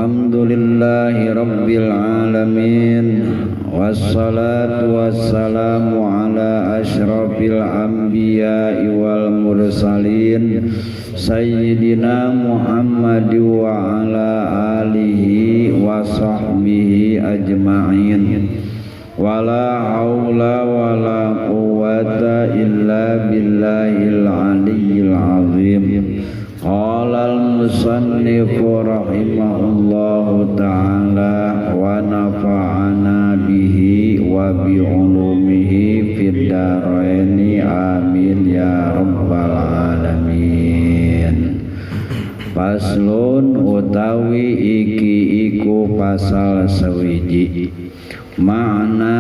Alhamdulillahi rabbil alamin. Wassalatu wassalamu ala asyrafil anbiya'i wal mursalin sayyidina Muhammad wa ala alihi wa sahbihi ajma'in. Wala haula wala quwwata illa billahil aliyyil azim. Qala al-musannif rahimahullahu ta'ala wa nafa'ana bihi wa bi ulumihi fid dharaini, amin ya rabbal alamin. Faslun utawi iki iku pasal sawiji. Makna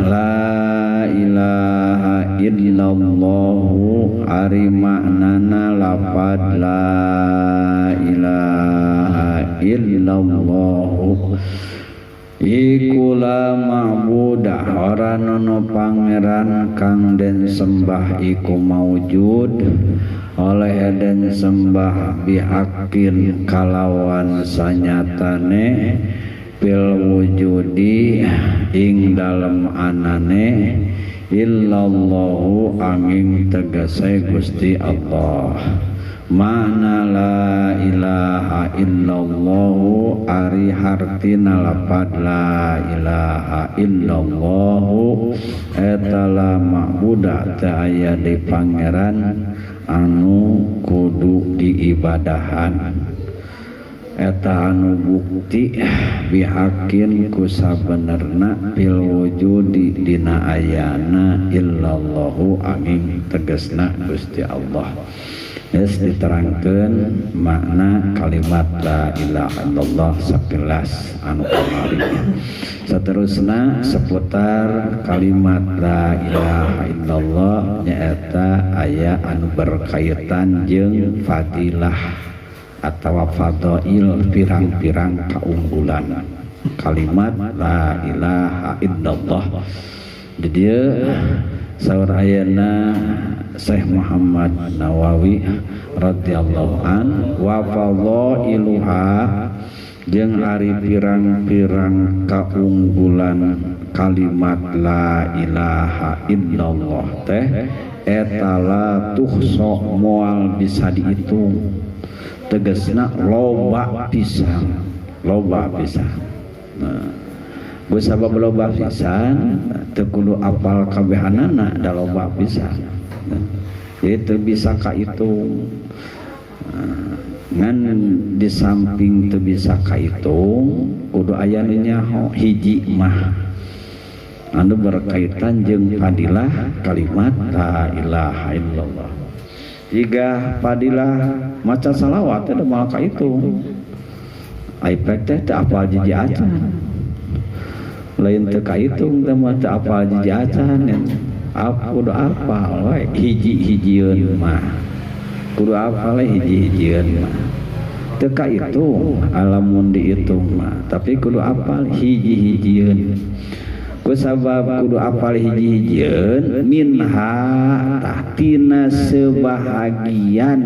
la ilaha illallahu, ari maknana lapad la ilaha illallahu iku la ma'budah, ora nono pangeran kang den sembah iku maujud oleh den sembah bihakin kalawan sanyatane fil wujudi ing dalem anane illallahu angin tegese Gusti Allah. Makna la ilaha illallahu ari hartina lapad la ilaha illallahu eta la ma'buda teu aya di pangeran anu kudu diibadahan, eta anu bukti bihakin ku sabenerna fil wujudi dina ayana illallahu angin tegesna Gusti Allah. Geus diterangkeun makna kalimat la ilaha illallah sakilas anu kamari. Saterusna seputar kalimat la ilaha illallah nyaeta aya anu berkaitan jeung fadilah atau fadail, pirang-pirang keunggulan kalimat la ilaha illallah. Di dieu saur ayeuna Syekh Muhammad Nawawi radhiyallahu an, wa fadailuha jeung ari pirang-pirang kaunggulan kalimat la ilaha illallah teh eta la tuhso moal bisa dihitung, tegasna loba pisan, loba pisan. Nah, sabab loba pisan teu kudu apal kabehanana, da loba pisan. Nah, itu bisa kahitung. Nah, ngan di samping teu bisa kahitung kudu aya nu nyaho hiji mah anu berkaitan jeung fadilah kalimat la ilaha illallah. Jika fadilah maca salawat teh moal kahitung, Aipek teh teu apal jiji acan, lain teu kahitung teh mah teu apal jiji acan. Apa kudu apal we hiji-hijieun mah, kudu apal hiji-hijieun mah. Teu kahitung alamun dihitung mah, tapi kudu apal hiji-hijieun. Kusabab kudu apal hiji-hijieun, minha tahtina sebahagian.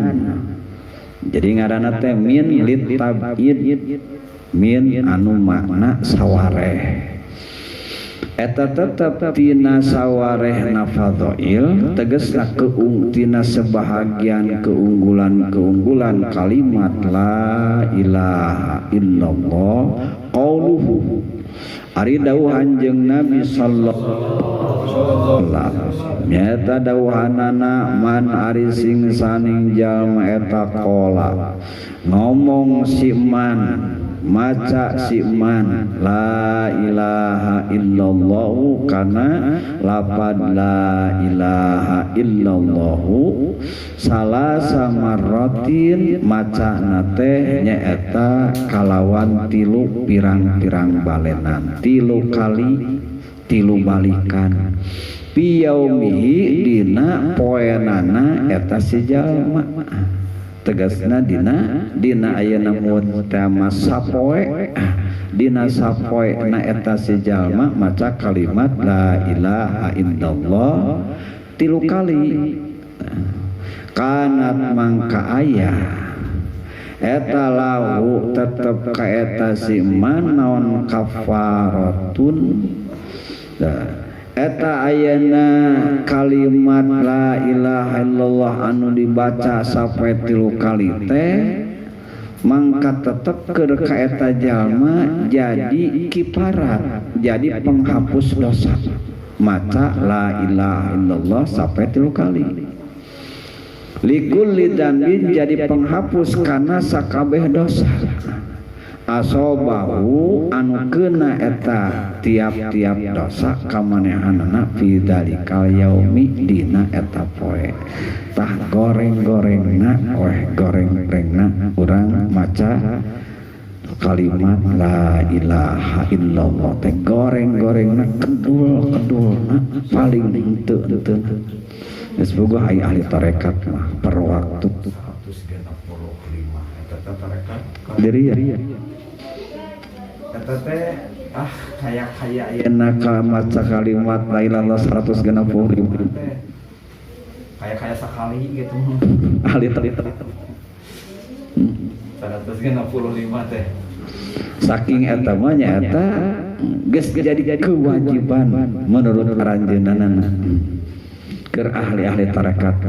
Jadi ngaranna teh min litab'id, min anu makna sawareh, eta tetep tina sawareh na fadail, tegesna tina sebahagian keunggulan-keunggulan kalimat la ilaha illallah. Qauluhu, ari dawuh Anjeun Nabi sallallahu nyata dawuhanana, man ari sing saning jalma eta qala ngomong si man, maca si man la ilaha illallah kana lapad la ilaha illallahu salasa marratin, maca teh nyaeta kalawan tilu pirang-pirang balenan, tilu kali, tilu balikan, fi yaumihi dina poenana eta si jalma, tegasna dina dina ayeuna mutama sapoe, dina sapoe na eta si jalma maca kalimat la ilaha illallah tilu kali, kanat mangka aya Eta lahu tetep ka eta si man naon kafaratun. Nah, eta ayeuna kalimat la ilaha illallah anu dibaca sampai 3 kali teh mangka tetep keur ka eta jalma jadi kiparat, jadi penghapus dosa. Maca la ilaha illallah sampai 3 kali. Likulli dzanbin jadi penghapus kana sakabeh dosa. Asobahu anu keuna eta tiap-tiap dosa kamanehanana fi dzalikal yaumi dina eta poe. Tah goreng-gorengna weh goreng-gorengna urang maca kalimat la ilaha illallah teh goreng-gorengna kedul-kedulna paling henteu-henteuna. Geus boga aya ahli tarekat mah per waktu 165 eta tarekat diri ya. Eta teh ah kaya-kaya ayeuna ka maca kalimat la ilaha illallah 165 kaya-kaya sekali gitu. Ahli tarekat 165 teh. Saking eta mah nya eta geus jadi kewajiban menurut aranjeunana keur ahli-ahli tarekat.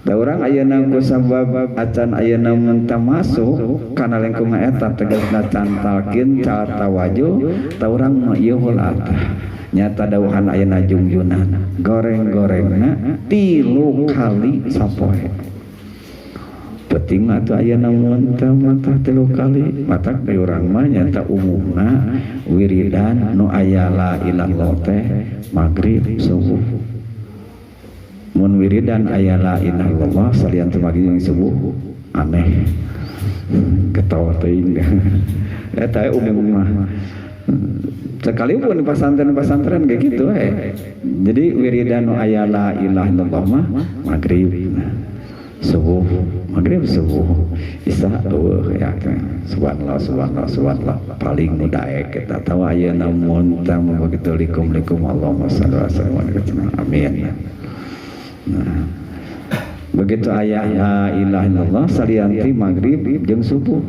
Da urang ayeuna ku sabab acan ayeuna mun teu masuk kana lingkungan eta tegasna can talqin cal tawajuh ta urang mah ieu heula tah. Nyata dawuhan ayeuna jungjunan goreng-gorengna 3 kali sapoe. Penting mah atuh ayeuna mun teu mah 3 kali matak di urang mah nyata umumna wiridan nu aya la ilaha illallah teh magrib subuh. Mun wiridan aya la ilaha illallah salian teu maghrib jeung subuh aneh ketawa teuing. Eta umum mah sekalipun di pasantren-pasantren kayak gitu we. Jadi wiridan nu aya la ilaha illallah mah maghrib subuh, maghrib subuh, isya eueuh ya. Subhanallah subhanallah subhanallah paling nu daek eta tahu ayeuna mun tah begitu likum likum Allahumma shalli wa sallim amin. Nah, begitu ayah la ilaha illallah salianti maghrib jeung subuh.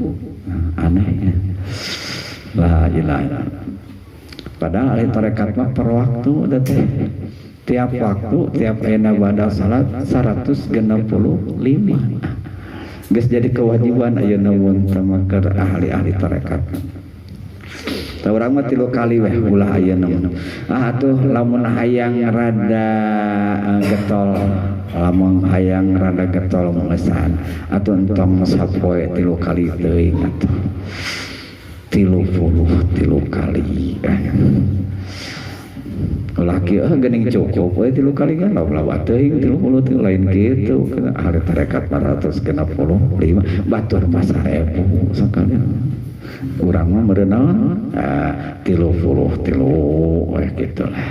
Nah, aneh ya. La ilaha illallah. Padahal ahli tarekat mah per waktu teh. Tiap waktu, tiap ayeuna bada salat 165. Geus jadi kewajiban ayeuna mun teh mah keur ahli-ahli tarekat. Tah urang mah 3 kali weh ulah ayeuna mah. Ah atuh lamun hayang rada getol, lamun hayang rada getol mengesan atuh entong sapoe 3 kali teuing atuh. 33 kali. Ulah kieu geuning cukup we 3 kali kan loba teuing 30 lain kitu ahli tarekat 465 batur mah 1000 sakali. Urang mah meureun naon? 33 weh gitulah.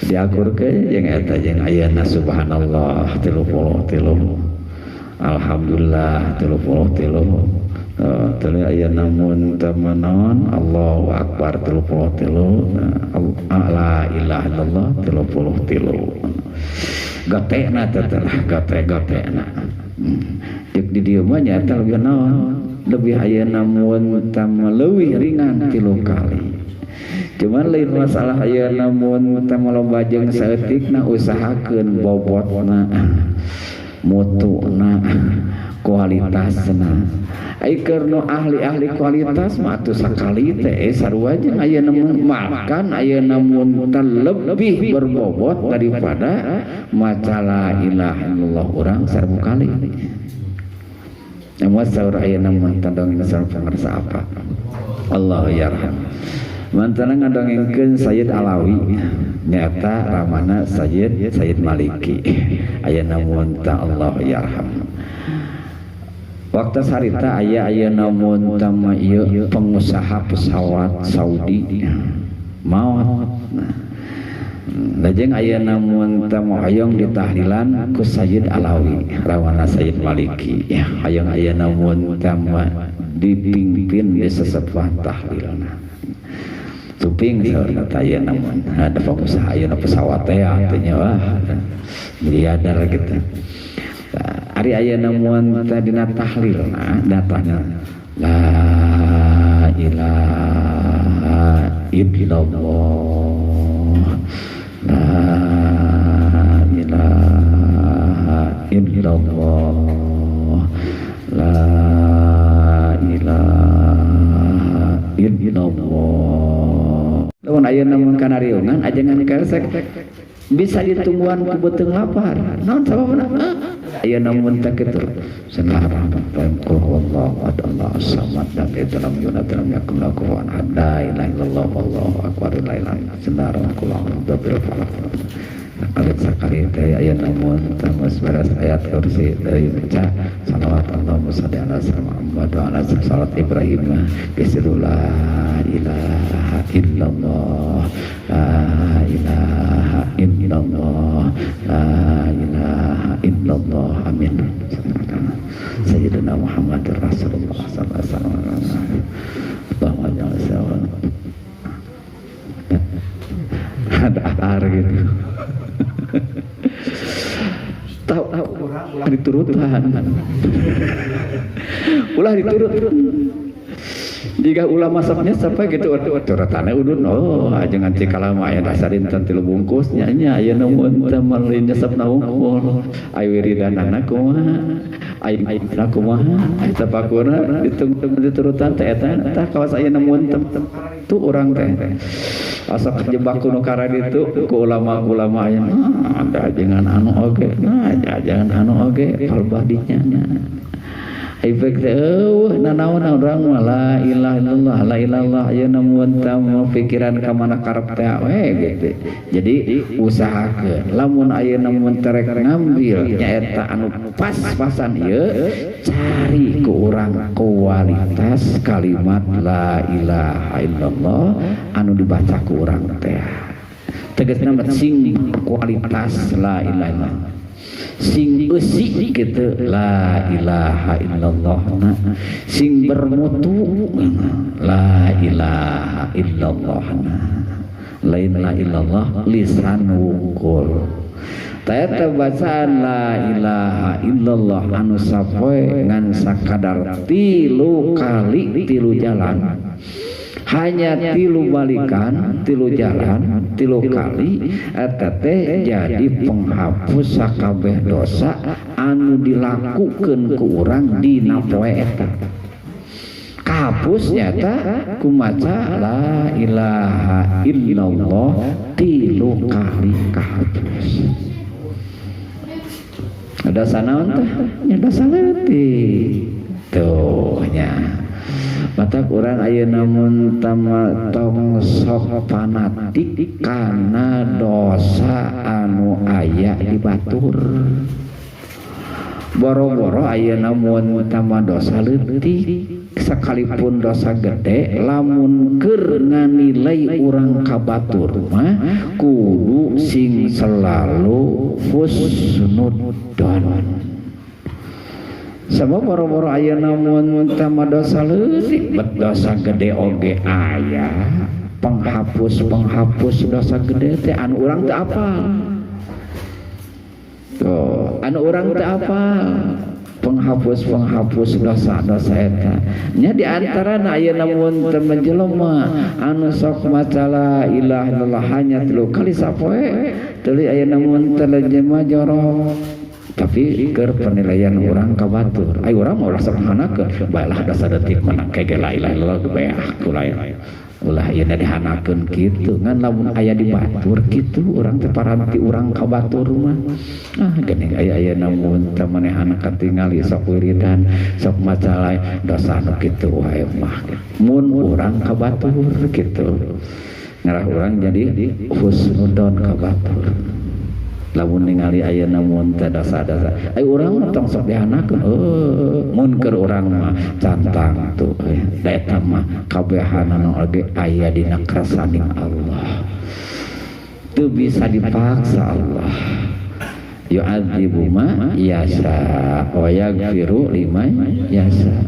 Diakurkeun jeung eta jeung ayeuna subhanallah 33. Alhamdulillah 33. Teu ayeuna mun teu naon Allahu akbar 33. La ilaha illallah 33. Gotena teh lah gote-gotena. Jeung di dieu mah nyaeta lebih naon? Lebih ayeuna mun teu leuwih ringan 3 kali. Cuman lain masalah ayeuna mun teu loba jeung saeutikna usahakeun bobotna, mutuna, kualitasna. Ai keur nu ahli-ahli kualitas mah atuh sakali teh sarua jeung ayeuna makan ayeuna mun teu lebih berbobot daripada maca la ilaha illallah urang 1000 kali. Namun saur ayeuna mun teu dongeng saur pangarsa apa? Allah yarham. Mantana ngadongengkeun Sayyid Alawi nyata ramana Sayyid Maliki ayeuna mun ta Allah yarham. Waktu harita aya ayeuna mun ta mah ieu pengusaha pesawat Saudi maot. Lajeng ayeuna mun ta mah hoyong ditahlilan ku Sayyid Alawi rawana Sayyid Maliki hoyong ayeuna mun ta mah dipimpin di sesepuhan tahlilna. Tuping saurna teh ayeuna mun ada pengusaha ayeuna pesawat teh artinya wah miliarder gitu. Ari aya namuan tadina tahlil, nah datanya la ilaha illallah, la ilaha illallah, la ilaha illallah. Lamun aya namun kana riungan ajengan keresek bisa ditungguan ku beuteung lapar. Naon sababna? Aya namun teh kitu. Bismillahirrahmanirrahim. Qul huwallahu ahad, Allahu samad, lam yalid walam yulad walam yakul lahu kufuwan ahad. La ilaha illallah wallahu akbar, la ilaha illallah. Bismillahirrahmanirrahim. Qul huwallahu sakali teh aya namun teh beres ayat kursi deui baca salawat Allahumma shalli ala sayyidina Muhammad wa ala salat Ibrahim. Geus la ilaha illallah, la ilaha illallah, la ilaha illallah. Amin. Sayyidina Muhammad Rasulullah sallallahu alaihi wasallam. Allahumma shalli ada akar gitu. Tahu ulah diturutan, ulah diturut. Jika ulama masaknya sampai gitu turutannya udun, oh jangan cikalama aya dasarin tilu bungkus nya nya aya namun teh malin nyesepna wungkul, aya wiridanana kumaha, aya kumaha, aya tapakurna ditungtung diturutan teh eta tah kawas aya namun tuh urang teh asa kejebak ku nu karaditu ku ulama-ulama aya nah ada jangan anu oge, nah jangan anu oge palbah dinya efek teh eueuh nanaon urang mah la ilaha illallah, la ilaha illallah. Aya namun teh pikiran ka mana karep teh we gitu. Jadi usahakeun lamun aya namun terek ngambil nyaeta anu pas-pasan ieu, cari ku urang kualitas kalimat la ilaha illallah anu dibaca ku urang teh. Tegasna sing kualitas la ilaha illallah, sing eusi gitu la ilaha illallah, nah, sing bermutu la ilaha illallah, nah. Lain la illallah lisan wungkul. Eta bacaan la ilaha illallah anu sapoe ngan sakadar tilu kali tilu jalan, hanya tilu balikan tilu jalan tilu kali, eta teh jadi penghapus sakabeh dosa anu dilakukeun ku urang dina poe eta. Kahapus nyata ku maca la ilaha illallah tilu kali kahapus. Dosa naon teh nya? Dosa leutik tuh nya. Matak urang ayeuna mun tama tong sok fanatik kana dosa anu aya di batur. Boro-boro ayeuna mun tama dosa leutik, sekalipun dosa gede, lamun keur nganilai urang ka batur mah kudu sing selalu husnudzon. Sabab boro-boro ayeuna mun tama dosa leutik, bet dosa gede oge aya penghapus-penghapus dosa gede teh anu urang teu apal. Tuh, anu urang teu apal penghapus-penghapus dosa-dosa eta. Nya di antarana ayeuna mun teu jelema anu sok maca la ilaha illallah hanya tilu kali sapoe, teuing ayeuna mun teu jelema jorok, tapi keur penilaian urang ka batur, ai urang mah ulah sok hanakeun bae lah, dosa detik menang kege la ilaha illallah beah ulah ulah ieu dihanakeun kitu. Ngan lamun aya di batur kitu, urang teh paranti urang ka batur mah, ah geuning aya aya namun teh manehana katingali sok wiridan, sok maca lain, dosa nu kitu wae mah mun urang ka batur kitu ngarah urang jadi husnudon ka batur. Lamun ningali ayeuna mun teh dosa-dosa, ai urang mah tong sok dihanakeun, mun keur urang mah cantang tuh da eta mah kabehanana oge aya dina kersaning Allah, teu bisa dipaksa. Allah yu'adzibu ma yasha wa yaghfiru liman yasha.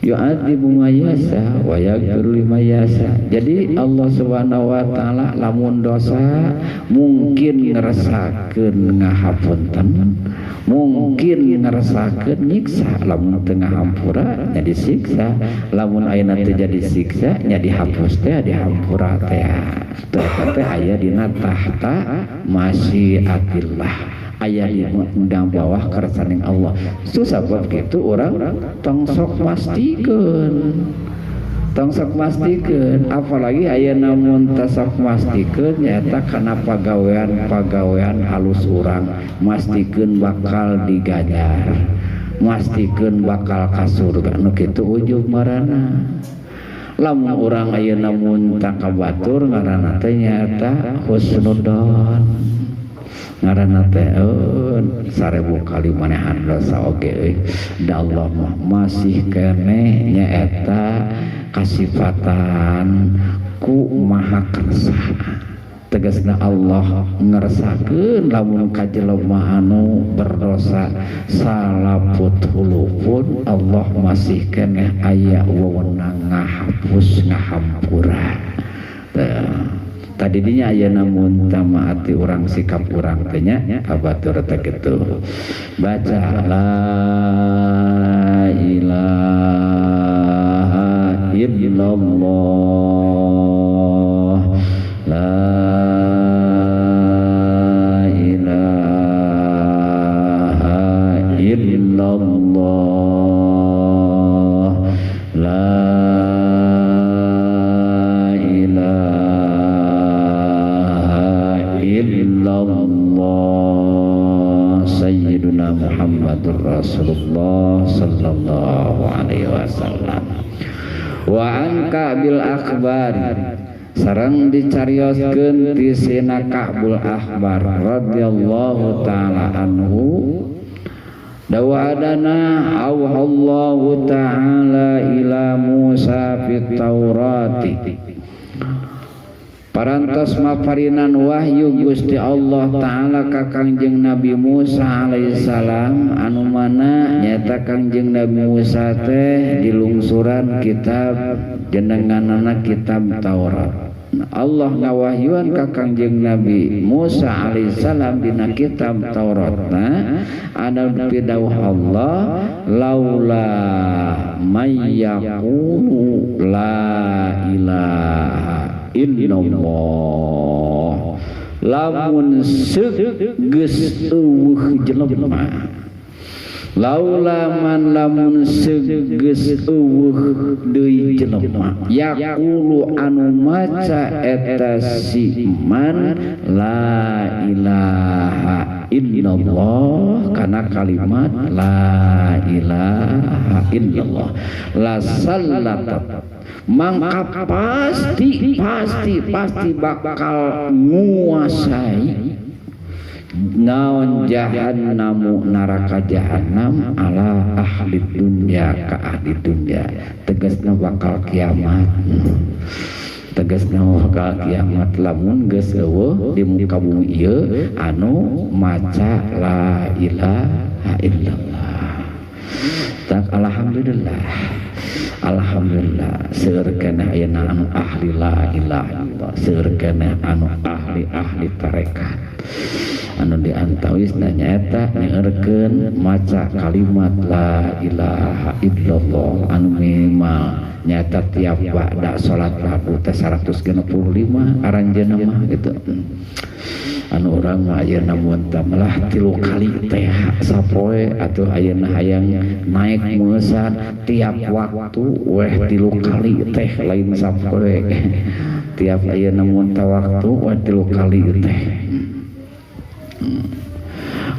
Yu'adzibu man yasha wa yaghfiru liman yasha. Jadi Allah Subhanahu wa taala lamun dosa mungkin ngeresakeun ngahapunten, mungkin ngeresakeun nyiksa, lamun teu ngahampura nya disiksa, lamun ayeuna teu jadi siksa nya dihapus teh dihampura teh. Teh teh aya dina tahta masyiatillah. Aya di undang bawah kersaning Allah. Susah sebab gitu orang tong sok mastikeun. Tong sok mastikeun, apalagi aya namun teu sok mastikeun nyaeta kana pagawean-pagawean halus urang, mastikeun bakal diganjar, mastikeun bakal ka surga. Nu kitu ujug marana. Lamun urang ayeuna mun ka batur ngaranna teh nyaeta husnudzon. Ngaranna teh 1000 kali manehan dosa oge euy. Da Allah mah masih keneh nyaeta kasifatan ku maha kersa. Tegasna Allah ngersakeun lamun ka jelema anu berdosa salaput hulupun Allah masih keneh aya wewenang ngahapus ngahampura. Tadi dinya aya namun tamaati urang sikap urang teh nya kabatur teh kitu. Baca la ilaha illallah, la ilaha illallah, la illallah, Sayyiduna Muhammadur Rasulullah sallallahu alaihi wasallam. Wa an Ka'bil Akhbar sareng dicarioskeun ti Sina Ka'bul Akhbar radhiyallahu taala anhu dawadana awhallahu taala ila Musa fit Taurati. Parantos maparinan wahyu Gusti Allah Ta'ala ka Kangjeng Nabi Musa alaihissalam anu mana nyata Kangjeng Nabi Musa teh dilungsuran kitab jenenganana kitab Taurat. Allah ngawahyuan ka Kangjeng Nabi Musa alaihissalam dina kitab Tauratna ada pidawuh Allah laula may yaqulu la ilaha illallah. Lamun seuk geus eueuh jelema, laula man lamun seuk geus eueuh deui jelema yaqulu anu maca eta si man la ilaha illallah kana kalimat la ilaha illallah la sallatat mangka pasti pasti pasti bakal nguasai naon jahannamu neraka jahannam ala ahli dunya ka ahli dunya. Tegasna bakal kiamat, tegasna bakal kiamat lamun geus eueuh di muka bumi ieu anu maca la ilaha illallah. Tak alhamdulillah, alhamdulillah seueur keneh ayeuna anu ahli la ilaha illallah, seueur keneh anu ahli-ahli tarekat anu diantawisna nyaeta nyeurkeun maca kalimat la ilaha illallah anu minimal nyaeta tiap ba'da salat fardu teh 165 aranjeunna mah gitu. Anu urang mah ayeuna mun tah melah 3 kali teh sapoe atuh ayeuna hayang naik meusan tiap waktu weh 3 kali teh lain sapoe. Tiap ayeuna mun tah waktu weh 3 kali teh.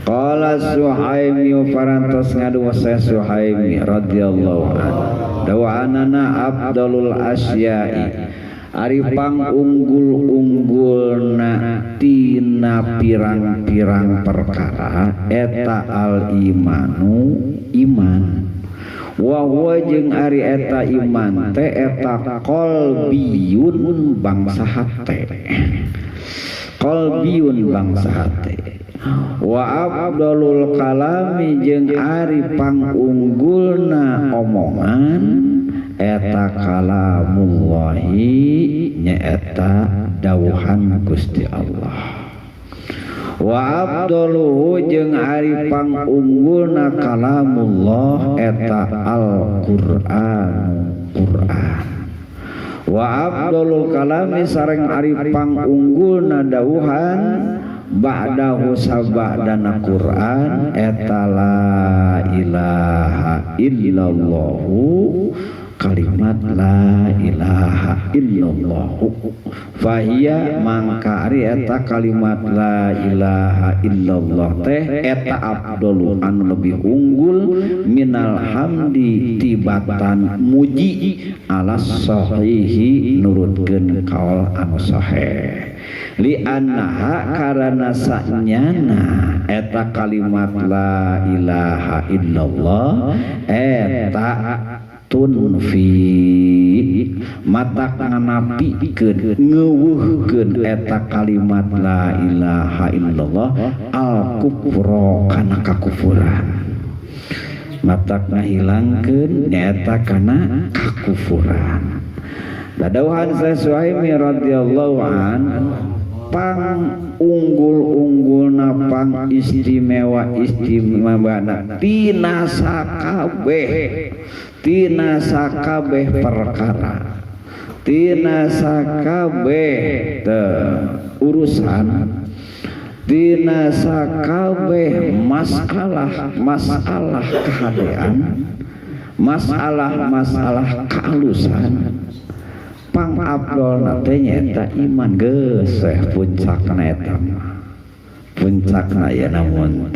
Qala Suhaimi parantos ngadu saya Suhaimi radhiyallahu anhu dawanana afdalul asya'i ari pang unggul-unggulna tina pirang-pirang perkara eta al imanu iman wa huwa jeung ari eta iman teh eta qalbiyun bangsa hate. Qalbiyun bangsa hate. Wa afdalul kalami jeung ari pangunggulna omongan eta kalamullahi nyaeta dawuhan Gusti Allah. Wa afdaluhu jeung ari pangunggulna kalamullah eta Al-Qur'an Qur'an. Wa afdalul kalami sareng ari pangunggulna dawuhan ba'dahu sabadana Qur'an eta la ilaha illallahu kalimat la ilaha illallah. Fahiya mangka ari eta kalimat la ilaha illallah teh eta afdalu anu lebih unggul minal hamdi tibatan muji ala sahihi nurutkeun kaul anu sahih. Li annaha karana sanyana eta kalimat la ilaha illallah eta tunfi mata nganapikeun ngeuweuhkeun eta kalimat la ilaha illallah al kufra kana kakufuran, matak ngahilangkeun nyaeta kana kakufuran. Dadauhan Suhaimi radhiyallahu an pang unggul-unggulna pang istimewa istimewana tina sakabeh tina sakabeh perkara tina sakabeh urusan tina sakabeh masalah masalah kahadean masalah masalah kaalusan pang abdolna teh nyaeta iman geus puncakna eta mah puncakna aya namun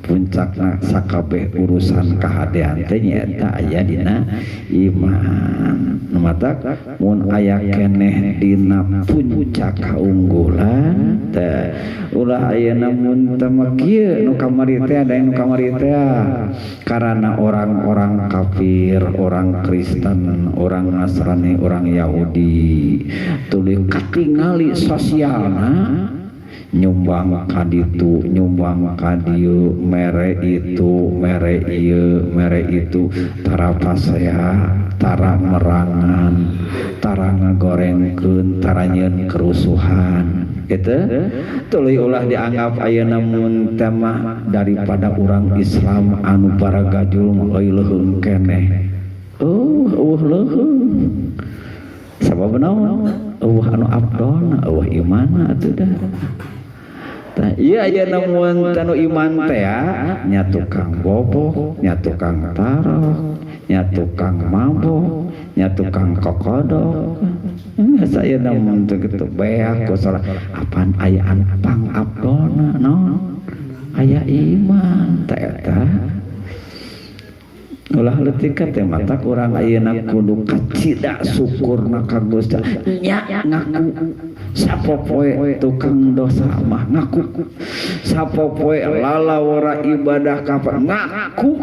puncakna sakabeh urusan kahadean teh nyaeta aya dina iman. Nu matak mun aya keneh dina puncak kaunggulan teh ulah ayeuna mun teh mah kieu nu kamari teh ada nu kamari teh karana orang-orang kafir, orang Kristen, orang Nasrani, orang Yahudi tuluy katingali sosialna nyumbang ka ditu, nyumbang ka dieu, mere itu, mere ieu, mere itu, tara pasea, tara merangan, tara ngagorengkeun, tara nyieun kerusuhan gitu. Tuluy ulah dianggap ayeuna mun teh mah daripada urang Islam anu baragajul mah euy leuheung keneh. Eueuh leuheung. Sabab naon? Eueuh anu abdolna, eueuh imanna atuh dah. Tah ieu ayeuna mun tanu iman teh nya tukang bobok, nya tukang tarok, nya tukang mabok, nya tukang kokodok. Saya namun teu kitu beak ku salah apaan aya anu pang abdolna naon? Aya iman teh eta. Ulah leutik teh mata urang ayeuna kudu kacida syukurna ka Gusti. Nya ngaku sapopoe tukang dosa mah ngaku, sapopoe lalawara ibadah ka ngaku,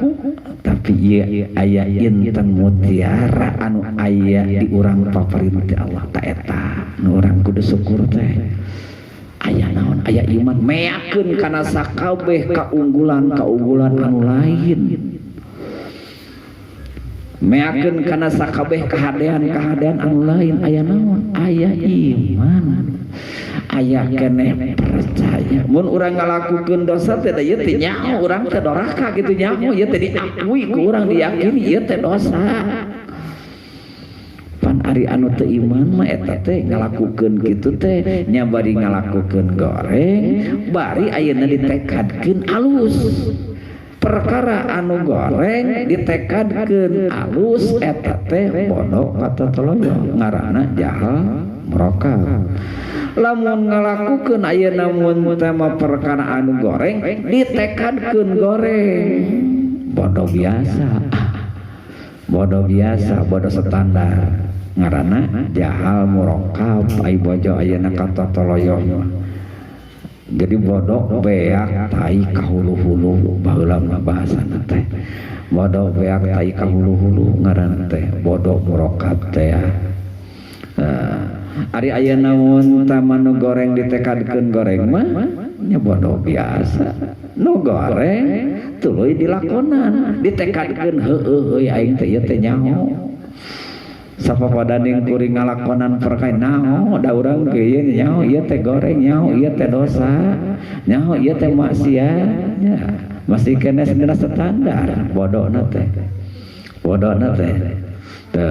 tapi ieu aya intan mutiara anu aya di urang paparin teh Allah ta eta nu urang kudu syukur teh. Aya naon? Aya iman meakeun kana sakabeh kaunggulan-kaunggulan anu lain. Meakeun kana sakabeh kahadean-kahadean anu lain aya naon? Aya iman. Aya keneh percaya. Mun urang ngalakukeun dosa teh da ieu teh nyaho urang teh doraka kitu nyaho ieu teh diakui ku urang diyakini ieu teh dosa. Pan ari anu teu iman mah eta teh ngalakukeun kitu teh nya bari ngalakukeun goreng bari ayeuna ditekadkeun alus. Perkara anu goreng ditekadkeun alus eta teh bodoh katatoloyo ngaranna jahal murokab. Lamun ngalakukeun ayeuna mun teh mah perkara anu goreng ditekadkeun goreng bodoh biasa. Bodoh biasa, bodoh standar ngaranna jahal murokab ai bojo ayeuna katatoloyo mah. Jadi bodoh beak tai kahulu-hulu baheula mah bahasana teh. Bodoh beak tai kahulu-hulu ngaranna teh bodoh murokab teh. Nah, Ari ayeuna mun tama nu goreng ditekadkeun goreng mah nya bodoh biasa. Nu goreng tuluy dilakonan, ditekadkeun heueuh euy aing teh ieu teh nyaho. Sapapadaning kuring ngalakonan perkara naon da urang ge ieu nyaho ieu teh goreng, nyaho ieu teh dosa, nyaho ieu teh maksiat nya. Masih kena dina standar bodohna teh. Bodohna teh. Teu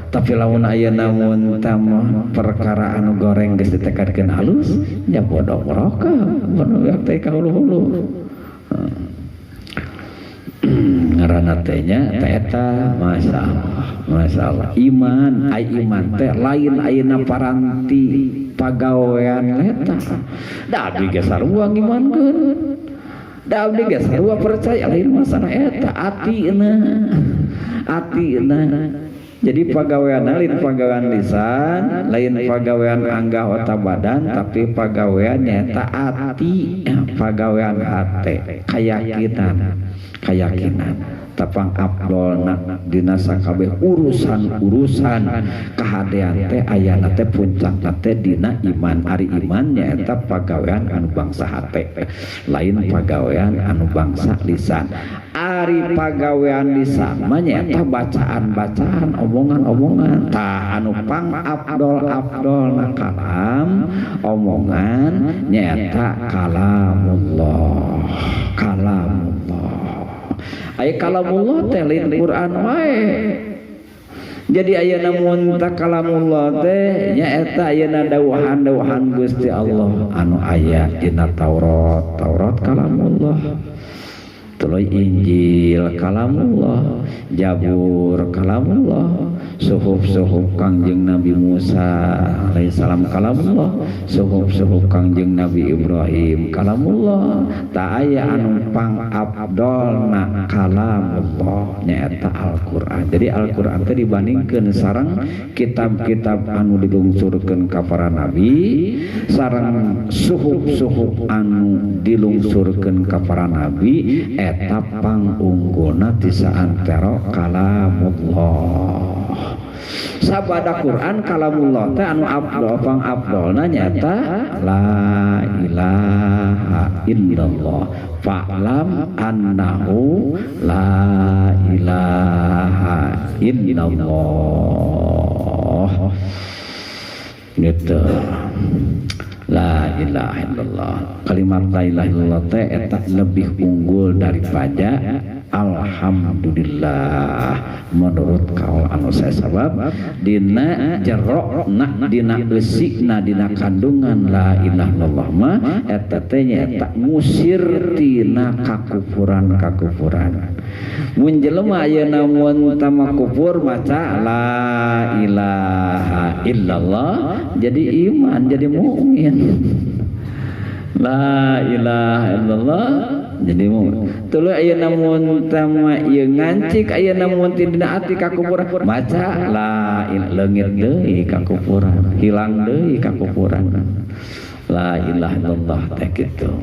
tapi lamun ayeuna mun tama perkara anu goreng geus ditekadkeun halus nya bodoh merokok, bodoh teh ka hulu-hulu. Ngaranna teh nya teh eta masyaallah, masyaallah. Iman, ai iman teh lain ayeuna paranti pagawean eta. Da abdi ge sarua ngimankeun. Da abdi ge sarua percaya lain masalah eta atina. Atina. Jadi pagawean lain pagawean lisan, lain pagawean anggah otak badan, tapi pagawean nyata ati, pagawean hate, keyakinan, keyakinan. Tapang abdolna dina sakabeh urusan-urusan kahadean teh ayana teh puncakna teh dina iman. Ari iman nyaeta pagawean anu bangsa hate, lain pagawean anu bangsa lisan. Ari pagawean lisan mah nyaeta bacaan-bacaan, omongan-omongan. Tah anu pang abdol-abdolna kalam omongan nyaeta kalamullah, kalamullah. Aya kalamullah teh lain Quran wae. Jadi ayeuna mun ta kalamullah teh nyaeta ayeuna dawuhan-dawuhan Gusti Allah anu aya dina Taurat, Taurat kalamullah. Tuluy Injil kalamullah, Jabur kalamullah, suhuf-suhuf Kangjeng Nabi Musa alaihissalam kalamullah, suhuf-suhuf Kangjeng Nabi Ibrahim kalamullah. Tak aya anu pang abdolna kalamullah nyaeta Al-Qur'an. Jadi Al-Qur'an teh dibandingkeun sareng kitab-kitab anu dilungsurkeun ka para nabi, sareng suhuf-suhuf anu dilungsurkeun ka para nabi, eta pangunggulna ti saantero kalamullah. Sabada Quran kalamullah teh anu abdol pang abdolna nyaeta la ilaha illallah. Fa'lam annahu la ilaha illallah. Gitu. La ilaha illallah. Kalimat la ilaha illallah teh eta lebih unggul daripada alhamdulillah menurut kaul anu saya sabab dina jerokna dina eusikna dina kandungan la ilaha illallah mah eta teh nyaeta ngusir tina kakufuran-kakufuran. Mun jelema ayeuna mun tama kufur maca la ilaha illallah jadi iman, jadi mukmin. La ilaha illallah jadi mukmin. Tuluy ayeuna mun tama ieu ngancik ayeuna mun dina ati kakufuran maca la ilaha leungit deui kakufuran, hilang deui kakufuran. La ilaha illallah teh kitu.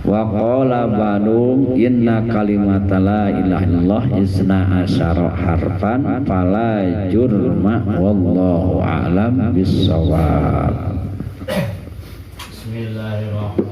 Wa qala ba'dum inna kalimata la ilaha illallah isna asyara harfan fala jurma wallahu a'lam bissawab. Bismillahirrahmanirrahim.